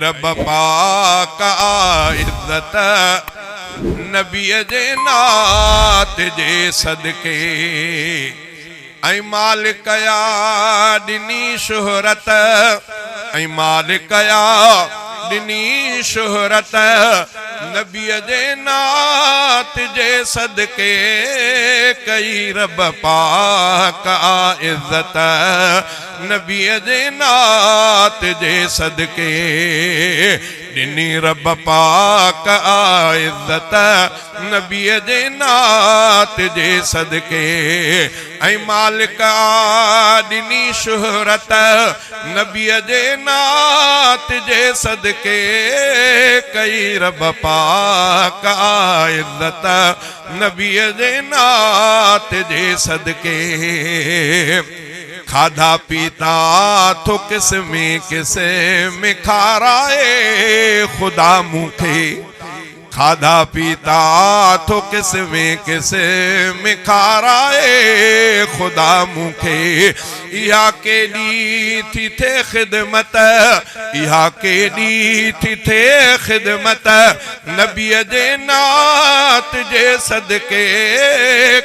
رب پاڪ آ عزت نبيء جي نعت جي صدقي ۽ مالڪ آ ڏني شهرت ۽ مالڪ آ ڏني شهرت نبيء جي نعت جي صدقي ڪئي رب پاڪ آ عزت نبيء جي نعت جي صدقي ڏني رب پاڪ آ عزت نبيء جي نعت جي صدقي ۽ مالڪ آ ڏني شهرت نبيء جي نعت جي صدقي ڪئي رب پاڪ آ عزت نبيء جي نعت جي صدقي. کاڌا پيتا ٿو قسمين قسم کارائي خدا مون کي کاڌا پيتا ٿو قسمين قسم کارائي خدا مون کي اها ڪيڏي ٿي ٿئي خدمت اها ڪيڏي ٿي ٿئي خدمت نبيء جي نعت جي صدقي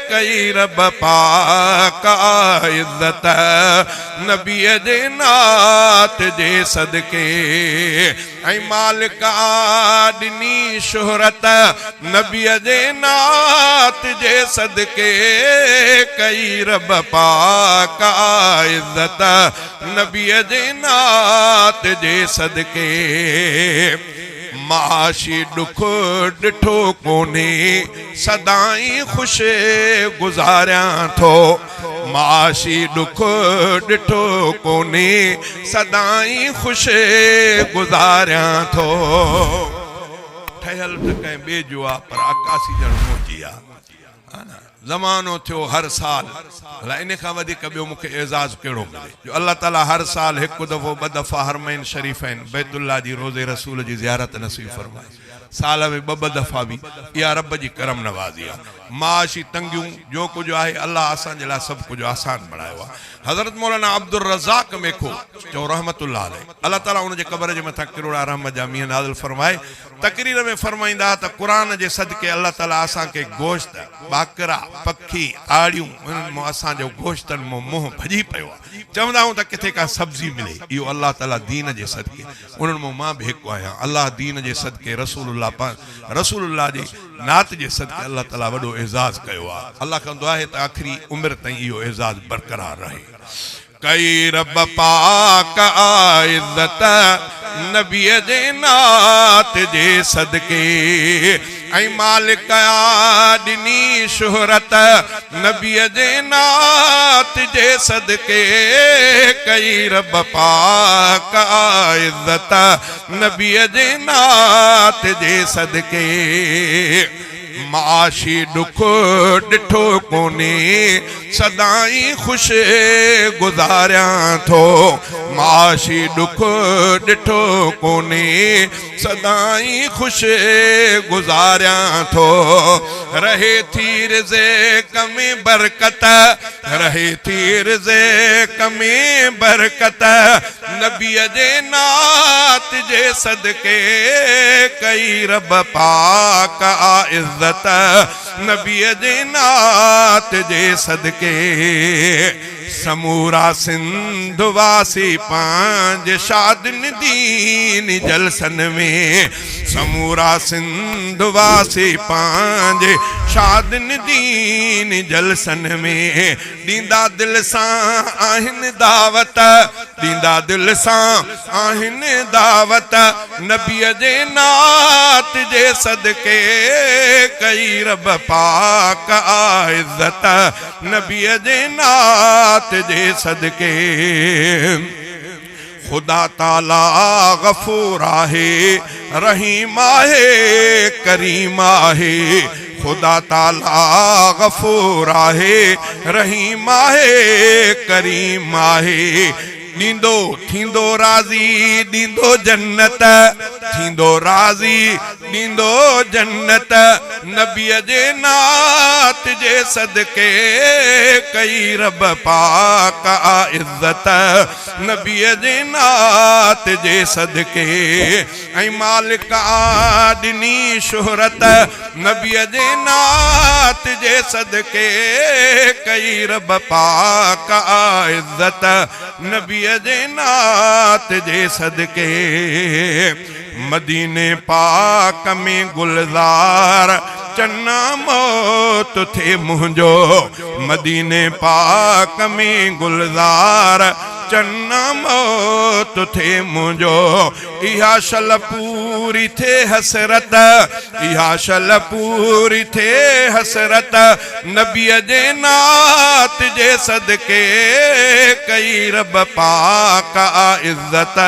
ڪئي رب پاڪ آ عزت نبيء جي نعت جي صدقي ۽ مالڪ آ ڏني شهرت نبيء جي نعت جي صدقي ڪئي رب پاڪ آ عزت نبيء جي نعت جي صدقي. معاشي ڏک ڏٺو ڪونهي، سدائين خوش گذاريان ٿو. معاشي ڏک ڏٺو ڪونهي، سدائين خوش گذاريان ٿو. ٺهيل ته ڪنهن ٻئي جو آ، پر عڪاسي ڄڻ منهنجي آ. ها نه زمانو ٿيو هر سال ڀلا ان کان وڌيڪ ٻيو مون کي اعزاز ڪهڙو ملي جو الله تعالي هر سال هڪ دفعو ٻه دفعا حرمين شريفين بيت الله جي روضي رسول جي زيارت نصيب فرمائي سال ۾ ٻه ٻه دفعا به اها رب جي ڪرم نوازي آهي معاشي تنگيون جو ڪجهه آهي الله اسان جي لاء سڀ ڪجهه آسان بڻايو آهي حضرت مولانا عبدالرزاق ميکو چئو رحمت الله عليه الله تعالي ان جي قبر جي مٿان ڪروڙا رحمت جا مينهن نازل فرمائي تقرير ۾ فرمائيندا ها ته قرآن جي صدقي الله تعالي اسان کي گوشت، ٻاڪرا، پکي، آڙيون انهن مان اسان جو گوشتن مان منهن ڀڄي پيو آهي. چوندا آهيون ته ڪٿي ڪا سبزي ملي. اهو الله تعالي دين جي صدقي انهن مان مان به هڪ آهيان. الله دين جي صدقي رسول الله پاڪ رسول الله جي نعت جي صدقي الله تعالي وڏو اعزاز ڪيو آهي. الله کان دعا آهي ته آخري عمر تائين اهو اعزاز برقرار رهي. ڪئي رب پاڪ آ عزت نبيء جي نعت جي صدقي ۽ مالڪ آ ڏني شهرت نبيء جي نعت جي صدقي ڪئي رب پاڪ آ عزت نبيء جي نعت جي صدقي. معاشي ڏک ڏٺو ڪونهي، سدائين خوش گذاريان ٿو. معاشي ڏک ڏٺو ڪونهي، سدائين خوش گذاريان ٿو. رهي ٿي رزق ۾ برڪت، رهي ٿي رزق ۾ برڪت. نبيء جي نعت جي صدقي ڪئي رب پاڪ آ عزت نبيء جي نعت جي صدقي سمورا سنڌ واسي پنهنجي شادن دين جلسن ۾ سمورا سنڌ واسي پنهنجي شادن دين جلسن ۾ ڏيندا دل سان آهن دعوت ڏيندا دل سان آهن دعوت نبيء جي نعت جي صدقي ڪئي رب پاڪ آ عزت نبيء جي نعت جي صدقي خدا تعاليٰ غفور آهي، رحيم آهي، ڪريم آهي. خدا تعاليٰ غفور آهي، رحيم آهي، ڪريم آهي. ڏيندو ٿيندو راضي، ڏيندو جنت. ٿيندو راضي ڏيندو جنت، نبيء جي نعت جي صدقي ڪئي رب پاڪ آ عزت، نبيء جي نعت جي صدقي ۽ مالڪ آ ڏني شهرت، نبيء جي نعت جي صدقي ڪئي رب پاڪ آ عزت، نبيء جي نعت جي صدقي. مديني پاڪ ۾ گلزار چنا موت ٿئي منهنجو مديني پاڪ ۾ گلزار چنا موت ٿئي منهنجو اها شل پوري ٿئي حسرت اها شل پوري ٿئي حسرت نبيء جي نعت جي صدقي ڪئي رب پاڪ آ عزت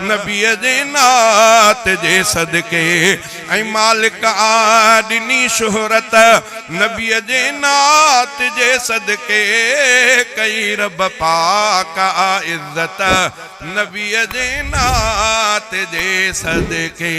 نبيء جي نعت جي صدقي ۽ مالڪ آ ڏني شهرت نبيء جي نعت جي صدقي ڪئي رب پاڪ آ عزت نبيء جي نعت جي صدقي.